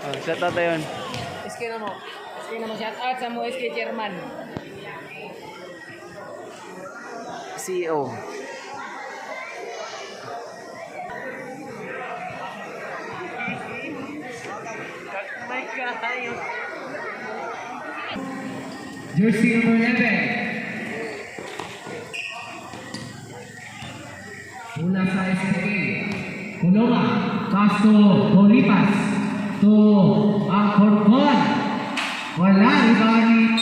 Oh, shout out yun. SK na mo. SK na mo. Shout out sa mo SK chairman. CEO. May kayo. Jersey number 11. Mula sa SPK. Coloma. Pass to Tolipas. To Alcorcon. Wala. Rebound ni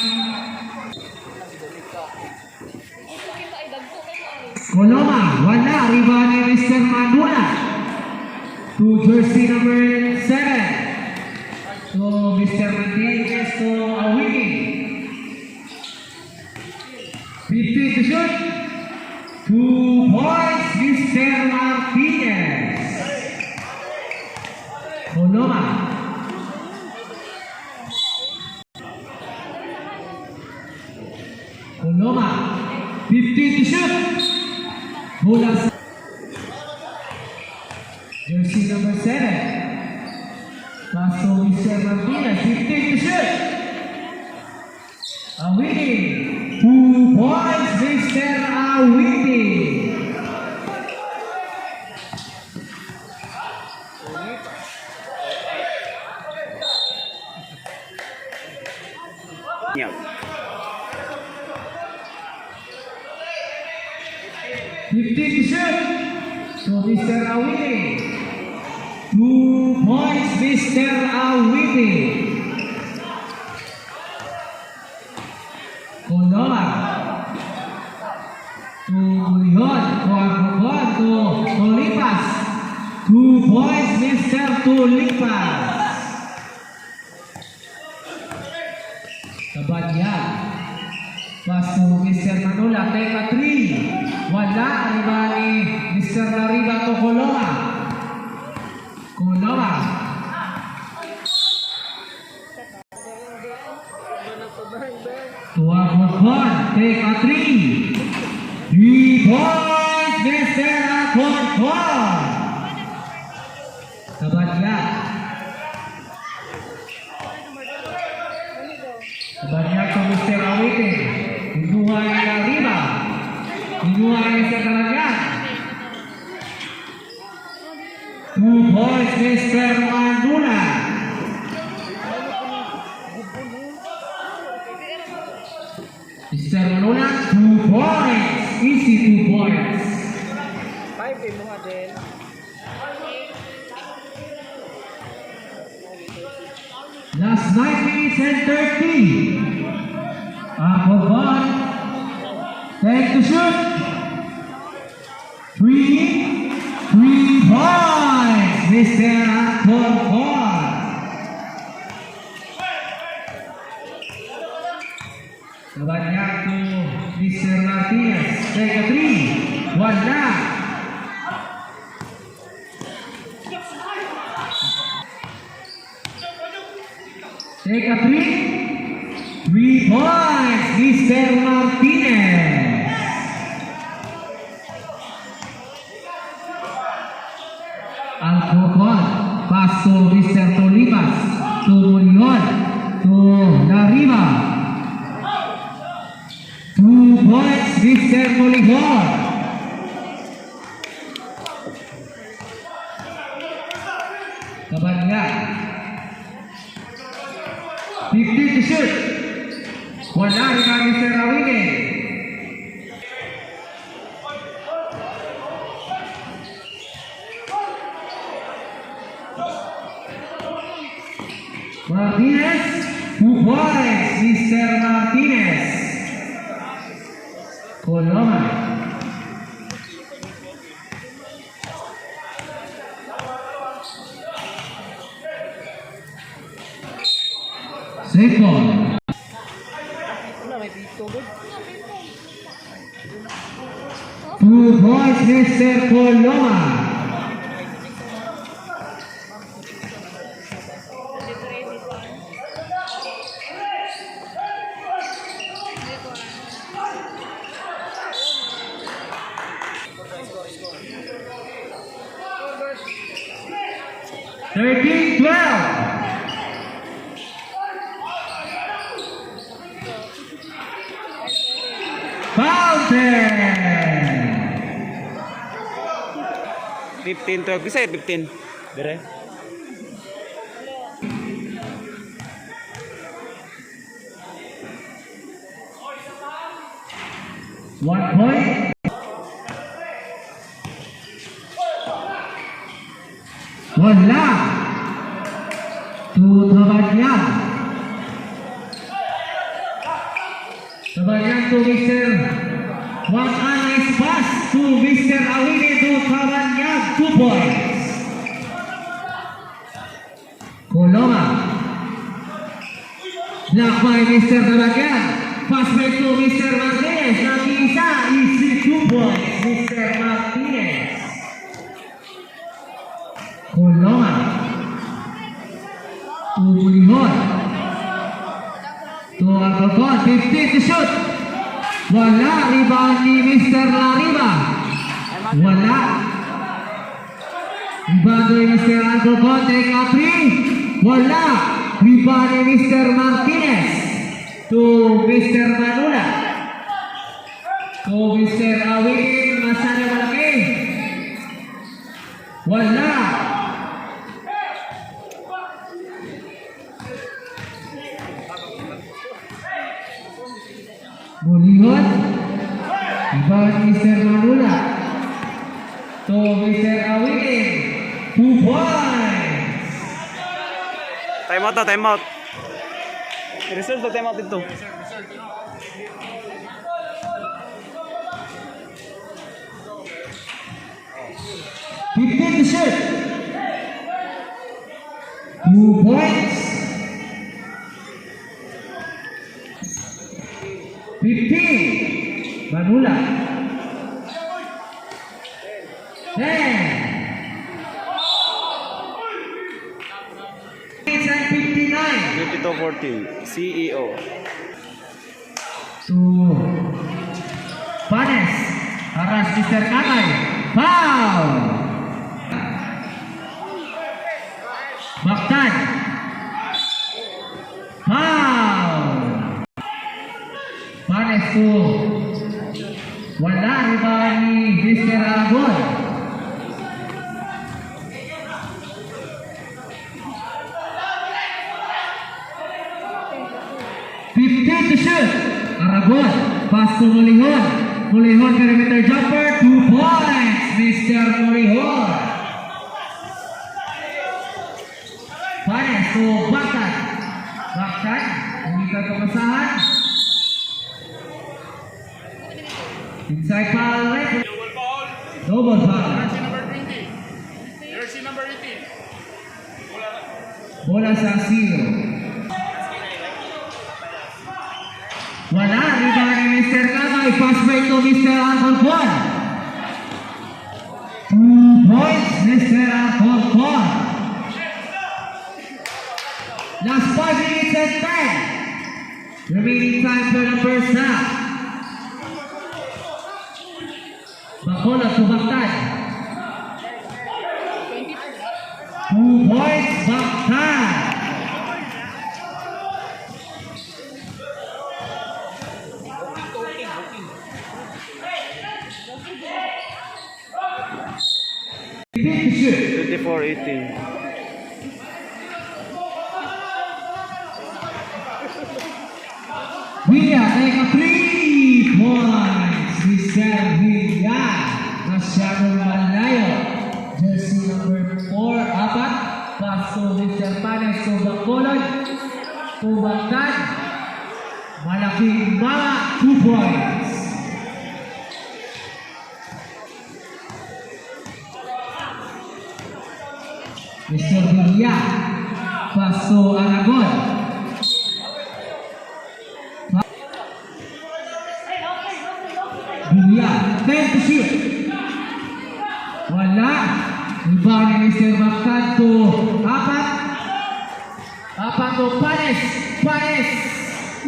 Coloma. Wala. Rebound ni Mr. Manula. To jersey number 7. To Mr. Martinez to Awini. 15 to shoot. 2 points, Mr. Martinez. Coloma. Coloma. 15 to shoot. Bola sa jersey number 7. Pass to Mr. Martinez. 15 to shoot. Awini. 2 points, Mr. Awini. Nyag. 15 to shoot. To Mr. Awini. 2 points, Mr. Awini. Coloma. To Leon. To Arcocon. To Tolipas. 2 points, Mr. Tulipas. Kabanyan. Pass to Mr. Manula. Take a three. Wala. Rebound ni Mr. Lariba to Coloma. Coloma. To Alcorcon. Take a three. 3 points, Mr. Alcorcon. Kabanyan. Kabanyan to Mr. Awite. Kinuha ni Lariba. Kinuha ni Mr. Kabanyan. 2 points, Mr. Manula. Mr. Manula, 2 points. Easy 2 points. 5 eh mga din. Last 9 minutes and 30. Alcorcon. 10 to shoot. 3. 3 points, Mr. Alcorcon. Kabanyan to Mr. Martinez. Take a three. Wala. Take a three. 3 points, Mr. Martinez. Alcorcon. Pass to Mr. Tolimas. To Mulion. To Lariba. 2 points, Mr. Mulion. Kabanyan. 15 to shoot. Wala rin ang Mr. Rawine. Martinez, 2 points, Mr. Martinez. Coloma. Second. Wala, may pito good. 2 points, Mr. Coloma. 13-12. 10. 15, 12. Bisa 15. Dire. 1 point. Wala. To Tabanyan. Tabanyan to Mr. What a nice pass to Mr. Awini to Tabanyan. 2 points. Coloma. Block by Mr. Tabanyan. Pass back to Mr. Martinez. Nag-iisa. Easy 2 points. Mr. Martinez. Coloma. To Mulihon. To Alcocon. 15 to shoot. Wala. Rebound ni Mr. Lariba. Wala. Rebound ni Mr. Alcocon. Take a three. Wala. Rebound ni Mr. Martinez. To Mr. Manula. To Mr. Awin. Masyado malaki. Wala. Mulihon. Rebound Mr. Manula. To Mr. Awin. 2 points. Time out na, time out. Reserve na time out dito. 15 to shoot. 2 points. 15. Manula. 10. It's at 59. 22-14. CEO. To Panes. Aras Mr. Kakay. Foul. Baktan. Foul. Panes to wala. Rebound ni Mr. Aragon. 15 to shoot. Aragon. Pass to Mulihon. Mulihon perimeter jumper. 2 points. Mr. Mulihon. Panes to Baktan. Baktan. Hindi ka pamasahan. Inside foul right. Double foul. Double foul. Jersey number 20. Jersey number 18. Bola sa zero. Wala. Rebound ni Mr. Kamay. Pass back to Mr. Alcorcon. 2 points, Mr. Alcorcon. Last 5 minutes and 10. Remaining time for the first half. Bacolod to Baktan. 2 points, Baktan. 15 to shoot. 24-18. Villa take a 3 points. Mr. Villa. Masyadong malayo. Jersey number 4, apat. Pass to Mr. Panes to Bacolod. To Baktan. Malaking mga 2 points. Mr. Villa. Pass to Aragon. Villa, 10 to shoot. Wala. Rebound ni Mr. Baktan to apat. Apat to Panes. Panes.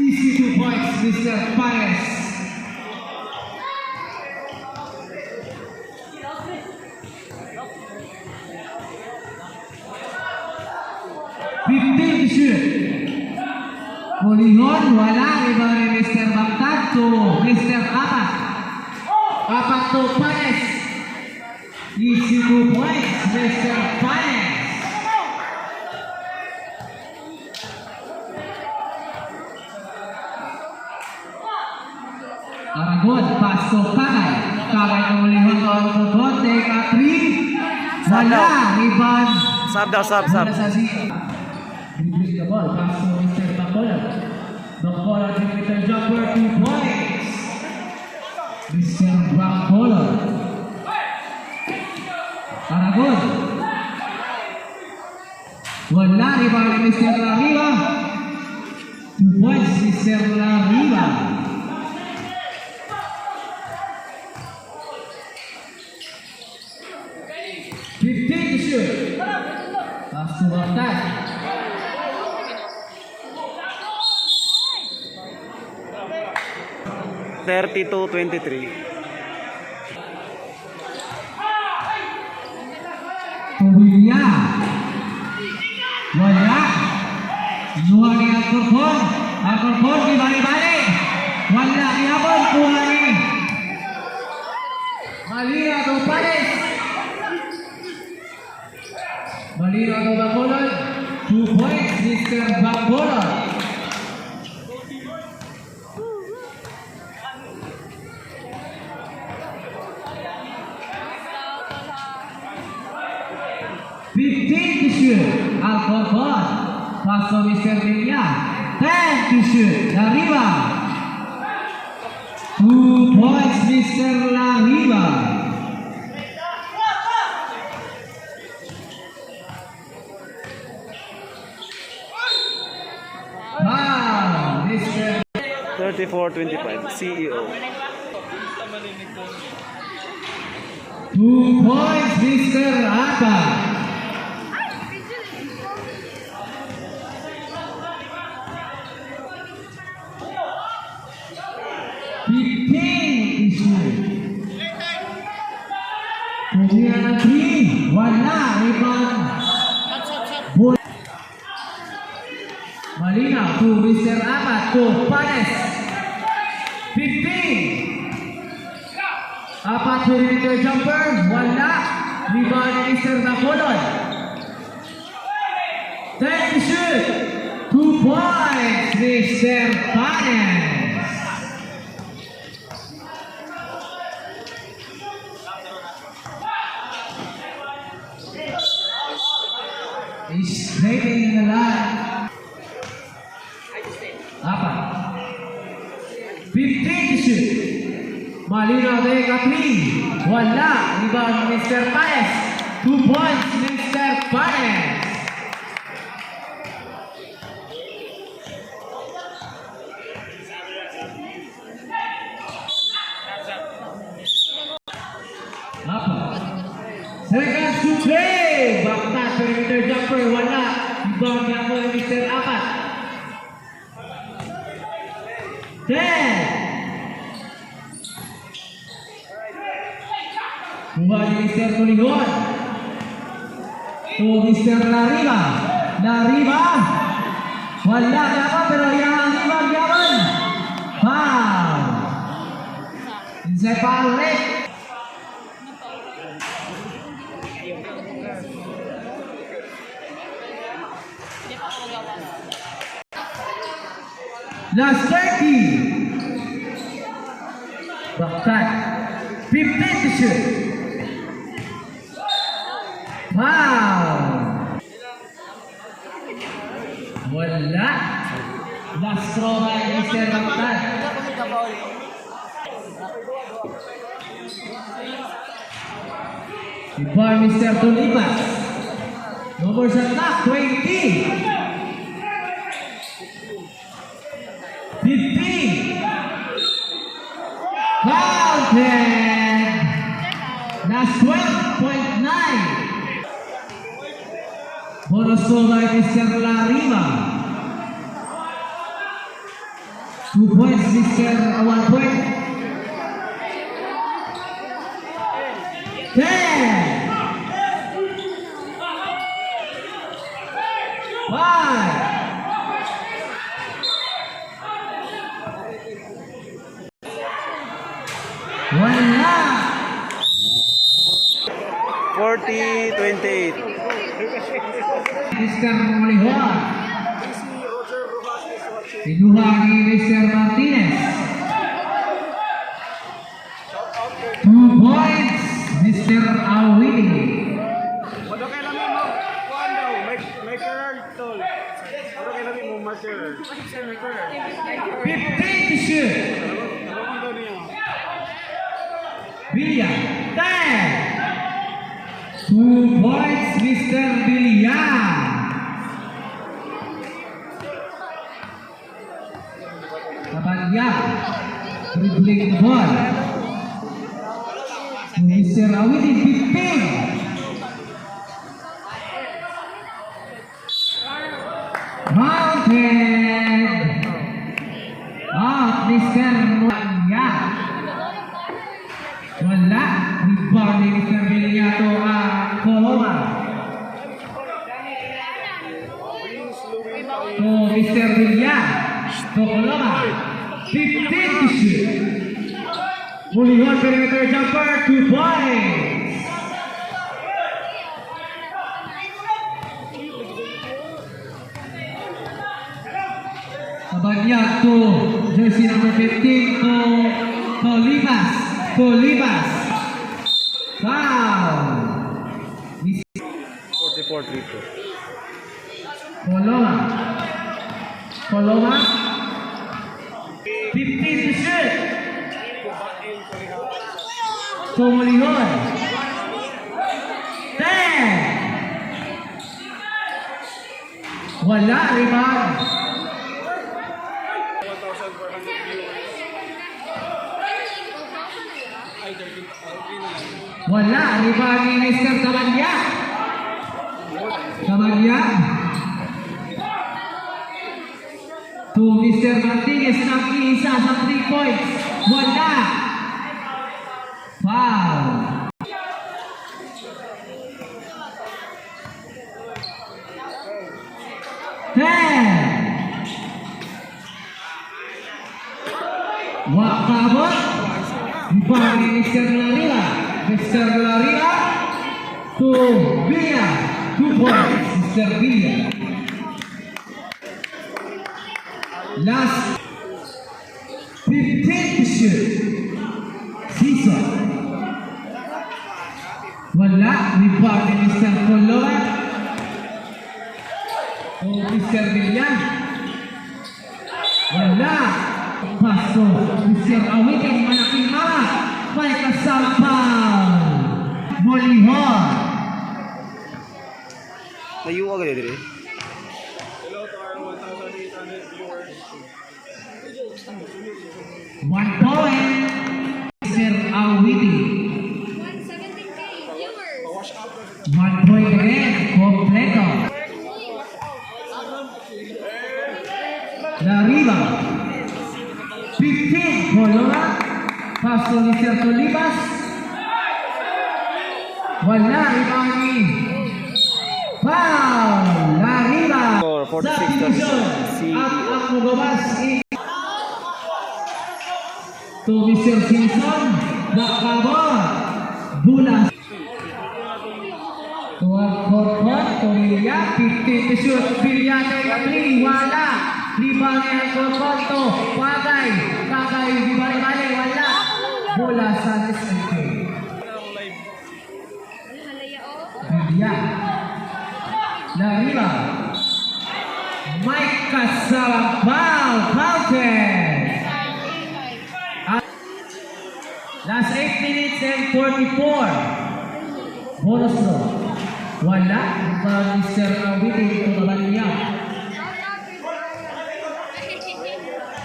Easy 2 points, Mr. Panes. 15 to shoot. Polihon, wala. Rebound ni Mr. Baktan to Mr. Apat. Apat to Panes. Easy 2 points, Mr. Panes. Aragon, pass to Pakay. Pakay to Ulihon to Alcorcon. Take a three. Wala. Rebound. Sub daw, sub, sub. Mula sa zero. Dribbling the ball. Pass to Mr. Bacolod. Bacolod, perimeter jumper, 2 points. Mr. Bacolod. Aragon. Wala. Rebound ni Mr. Lariba. 2 points, Mr. Lariba. 15 to shoot. Pass to Bartan. 32-23. Tubilla. Wala. Kinuha ni Alcorcon. Alcorcon, di bali-bali. Wala gihapon. Kuha ni Malina to Pares. Malina to Bacolod. 2 points, Mr. Bacolod. 15 to shoot. Alcorcon. Pass to Mr. Villa. 10 to shoot. Lariba. 2 points, Mr. Lariba. Foul, Mr. 34-25. CEO. 2 points, Mr. Abba. 15 to shoot. Tumira ng three. Wala. Rebound. Ball. Malina to Mr. Amat to Panes. 15. Apat perimeter jumper. Wala. Rebound ni Mr. Bacolod. 10 to shoot. 2 points, Mr. Panes. He's scraping in the line. Apat. 15 to shoot. Malinaw take a three. Wala. Rebound, Mr. Panes. 2 points, Mr. Panes. Apat. Seconds to play. Bakta, perimeter jumper. Wala. Rebound niya po ni Mr. Apat. 10. Kuha ni Mr. Tulihon. To Mr. Lariba. Lariba. Wala yaman pero yang rebound yaman. Foul. Inside foul ref. Hindi pa ako magawa. Last 30. Baktat. 15 to shoot. Foul. Wala. Last throw by Mr. Baktat. Before Mr. Tulipas. Number shot clock, 20. 15. Counted. Last 12.9. Bonus two by Mr. Lariba. 2 points, Mr. 1 point. 10. 5. Wala. 40-28. Mr. Molihon. Kinuha ni Mr. Martinez. 2 points, Mr. Awili. Wala kay lami mo. Kuan daw, may career tol. Wala kay lami mo marker. 15 to shoot. Ano daw niya? Villa. 10. 2 points, Mr. Villa. Kabanya. Dribbling the ball. Mr. Awili, 15. Mounted. Up, Mr. Villa. Wala. Rebound ni Mr. Villato ang Coloma. To Mr. Villa. To Coloma. 15 to shoot. Mulihon perimeter jumper. 2 points. Kabanyag to jersey number 15 to Colimas. Colimas. Foul. 44-32. Coloma. Coloma. 15 to shoot. To Mulihon. 10. Wala, rebound. 1,400 viewers. Ay, 13. Okay na lang. Wala, rebound ni Mr. Tabanya. Tabanya. To Mr. Martinez, nag-iisa sa 3 points. Wala. Foul. 10. Wakabot. Rebound ni Mr. Larila. Mr. Larila to Villa. 2 points, Mr. Villa. Last 15 to shoot. Season. Wala. Rebound ni Mr. Coloma. To Mr. Villa. Wala. Paso. Mr. Awitin, malaking mama. May kasama foul. Molihon. Layuwa ka dito. Hello to our 1,800 viewers. 1 point. Mr. Awiti. 117K viewers. 1 point again. Kompleto. Lariba. 15. Colora. Paso ni Sir Tolibas. Wala. Rebound ni. Foul. Lariba. Score, 46 Subdivision. Si- At ang Mugawas to Mr. Simpson. Nakabot. Bulas. Tuwag Korkot, Torilla, 15 to shoot, Villa take a three, wala. Rebound ni Korkot to Pagay, Pagay, di bale-bale, wala. Bola sa SMK. Malaya oh. Villa. Lariba. Mike Casala, foul, counted. Last 8 minutes and 44. Bonus throw. Wala. Rebound Mr. Awiti to Kabanya. Shout out kay Brian.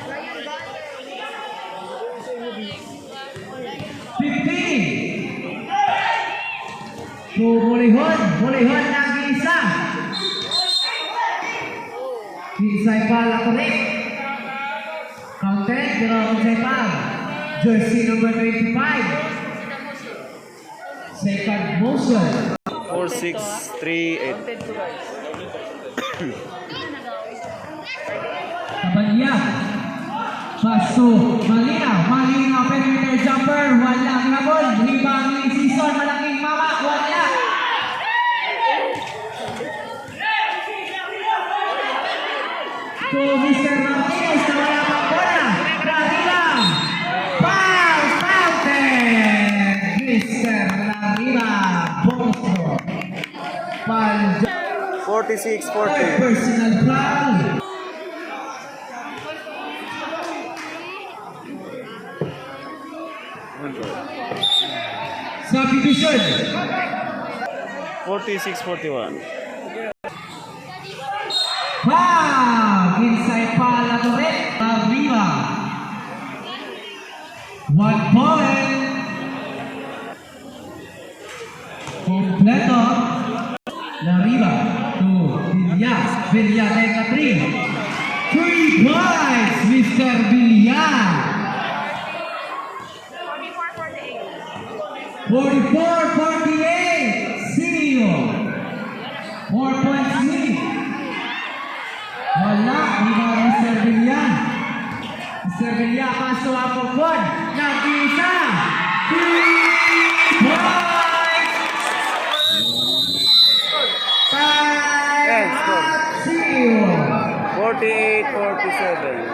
Brian Butler. 15. To Molihon. Molihon nag-iisa. Kinsay pala correct. Counted, pero kinsay pa. Jersey number 25. Second motion. 4-6-3-8. Kabanya. Pass to Malinaw. Malinaw, perimeter jumper. Wala ngabon. Rebound ni Season. Malaking mama. Wala. To Mr. Martinez na wala pang bola. Lariba. Foul counted. Mr. Lariba. Bonus ball. Foul. 46-40. Personal foul. Substitution. 46-41. Foul! Inside foul na to rin. Arriba. 1 point. Kompleto. Lariba to Villa. Villa take a three. 3 points, Mr. Villa. 44-48. 44-48. CEO. 4 points lead. Wala. Rebound Mr. Villa. Mr. Villa, pass to Apopon. Nag-isa. 3 points. Time Yes, score. out. CEO. 48-47.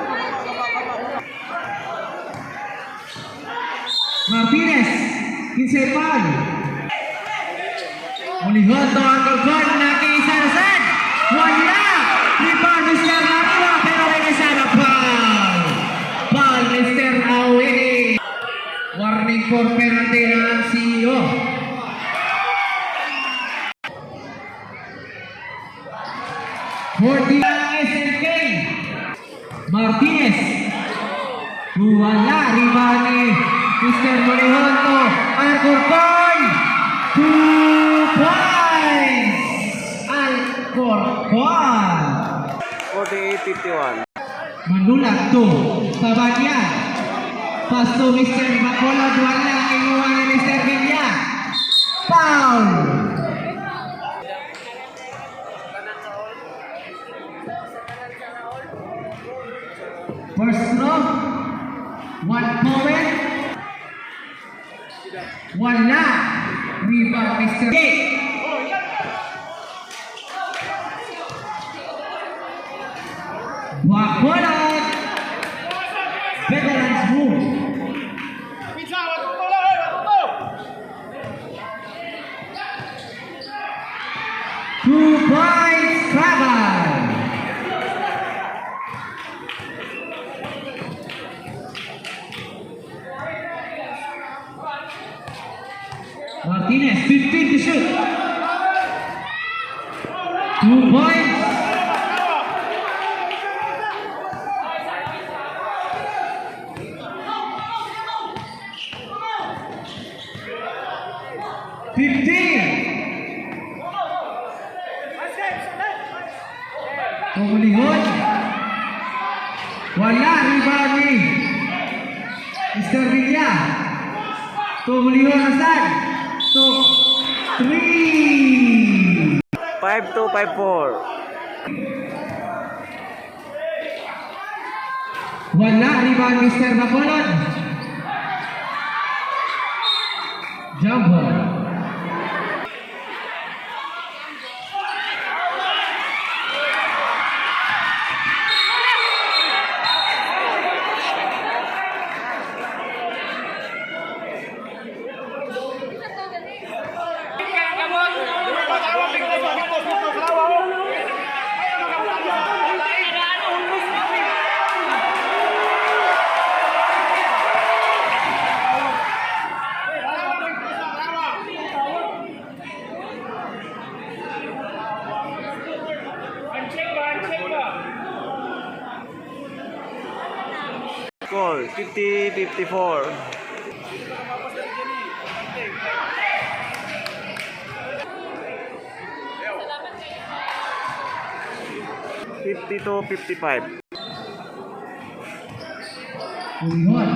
Martinez, 15 foul. Mulihoto ang gagawin natin isa na set. Wala! Rebound Mr. Lariba, pero may kasama foul. Foul Mr. Awe. Warning for penalty ng CEO. 40 SMK. Martinez. Wala, rebound ni Mr. Morihondo. Alcorcon. 2 points. Alcorcon. 48-51. Manulat to Sabagyan. Pass to Mr. Bacolod. Wala. Inuha ni Mr. Villa. Foul. First throw. 1 point. Wala. Rebound Mr. Gate. Bacolod. Veterans move. Pizza, matuto lang, eh, matuto! 2 points, Travel. Martinez, 15 to shoot. 2 points. 15. Pumulihon. Wala, rebound ni Mr. Villa. Tumulihon Hasan. So, three. 5-2-5-4. Wala, rebound Mr. Bacolod. Jump ball. Check ba? Score 50-54. 52-55. Pumulihon.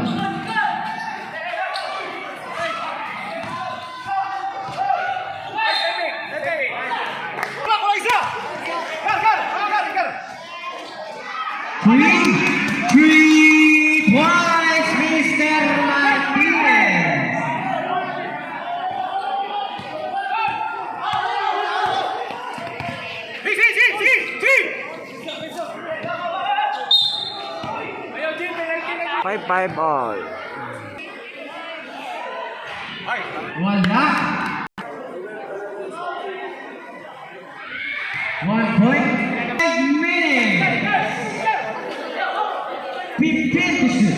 Wala, wala isa! Kar, kar, kar, kar! Three. Three. 3 points, Mr. Martinez. 5-5 all. Wala. 1.5 minutes. 15 to shoot.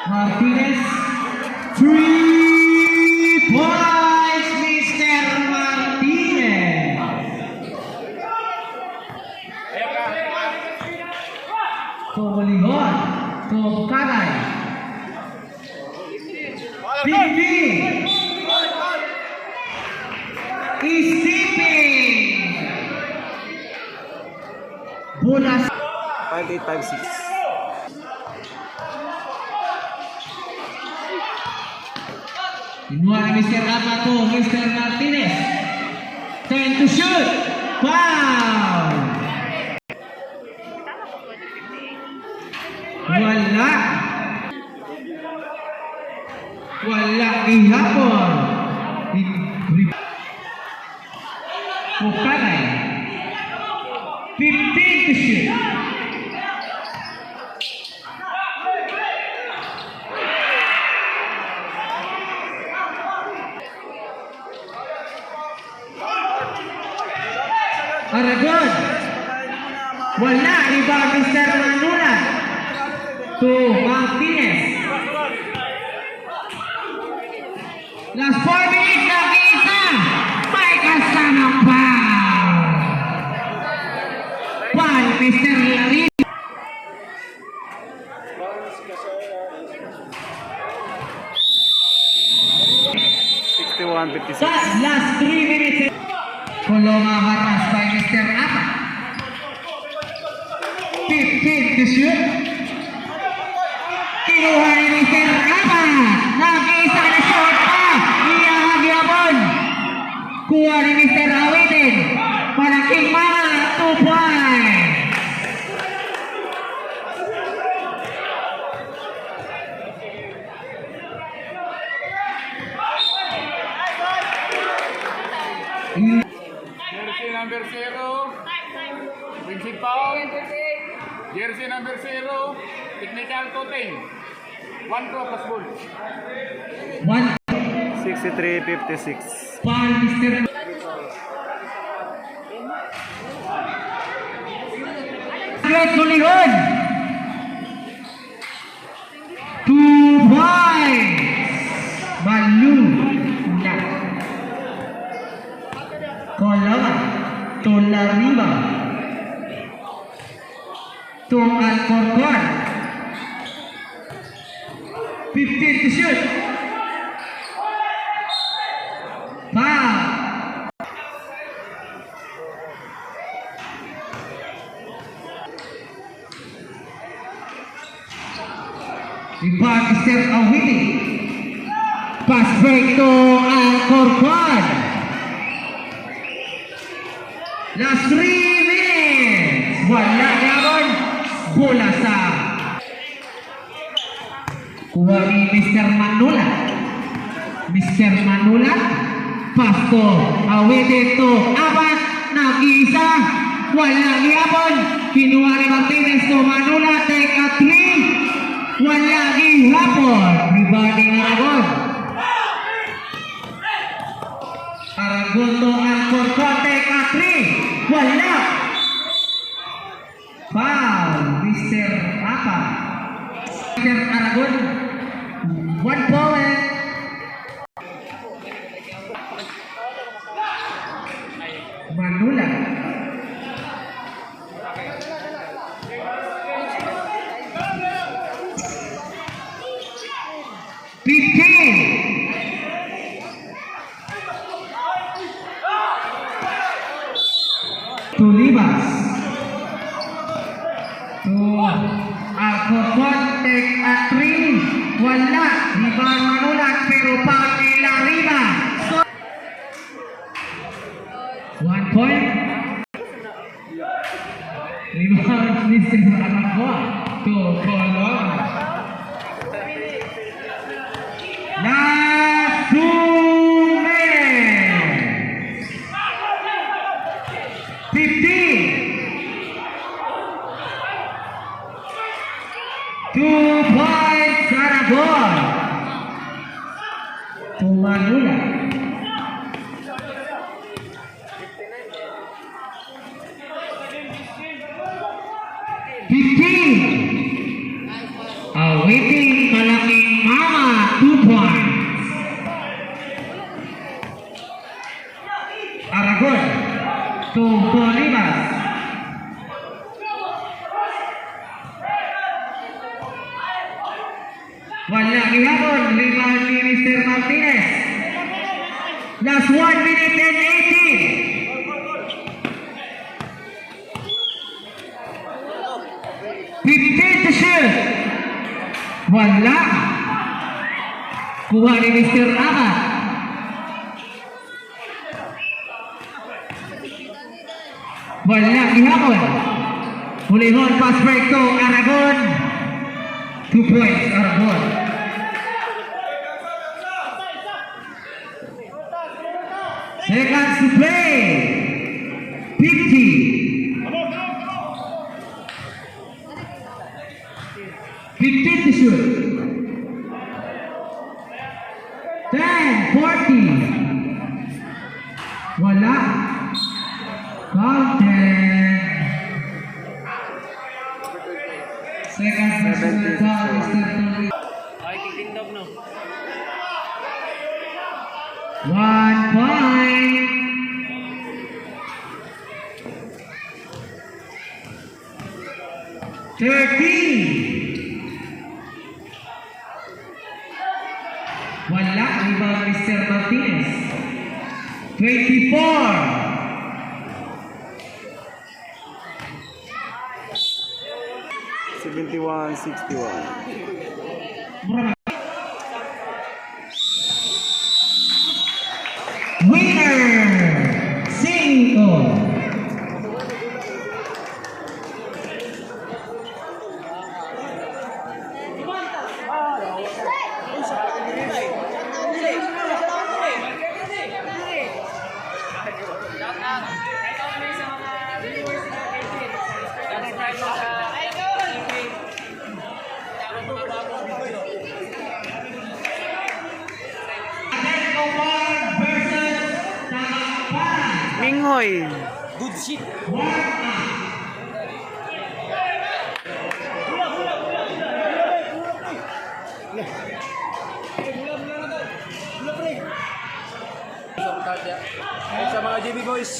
Martinez. 3 points, Mr. Martinez. To Boligon. To Kanay. 15. Isipin! Bolas. 5-8, 5-6. Kinuha ni Mr. Apa to Mr. Martinez. 10 to shoot. Foul! Tama ko po, 58. Wala. Wala ihapon. Pukanay. 15 to shoot. Aragon. Wala. Iba Mr. Manula. To Martinez. Last 4 minutes na isa. May kasamang foul. Foul, Mr. Larin. 61-56. Sa last 3 minutes. Coloma haras by Mr. Apa. 15 to shoot. Kinuha ni Mr. Apa. Nakisa na short pa. Iyahagyapon. Kuha ni Mr. Awitin. Malaking mga 2 points. Jersey number 0. Vincent Paul. Jersey number 0. Technical toting. 1 throw plus ball. 1 63-56. Foul, Mr. Great Suligon. 2 points. Malula. Coloma. To La Riva. To Alcorcon. 15 to shoot. Foul. Rebound step Awiti. Pass break to Alcorcon. Last 3 minutes. Wala yabon. Bola sa kuha ni Mr. Manula. Mr. Manula. Pass to Awiti to Abat. Nag-iisa. Wala gihapon. Kinuha ni Martinez to Manula. Take a three. Wala gihapon. Rebounding Aragon. Aragon to Alcorcon. Take a three. Wala. Foul. Mr. Apa. Mr. Aragon. 1 point. Manula. 15. Tulibas. To Alcorcon, take a three. Wala. Rebound Manulat, pero foul nila Riva. So, 1 point. Rebound Mr. Aragon. To Coloma. Last 2 minutes. 15. 2 points, Aragon. To Manula. 15. Awaiting malaking mama, 2 points. Aragon to Bolivas. Wala gihapon, lima ni Mr. Martinez. Last 1 minute and 18. 15 to shoot. Wala. Kuha ni Mr. Amat. Wala gihapon. Hulihon, pass break to Aragon. 2 points, Aragon. Seconds to play. 50. 15 to shoot. 10, 40. Wala. Counted. Second personal foul, Mr. Torres. Ay, kikindog no. 1 point. 30. Wala, rebound Mr. Martinez. 24. 71-61. Mura. Winner! Cinco! Shout out. Shout out kami sa mga viewers na KK. Subscribe mo sa TV. Tapos mga bagong video. Atletico Park versus Tamapan. Minghoy. Good shit. Warm up. Sa mga JB Boys.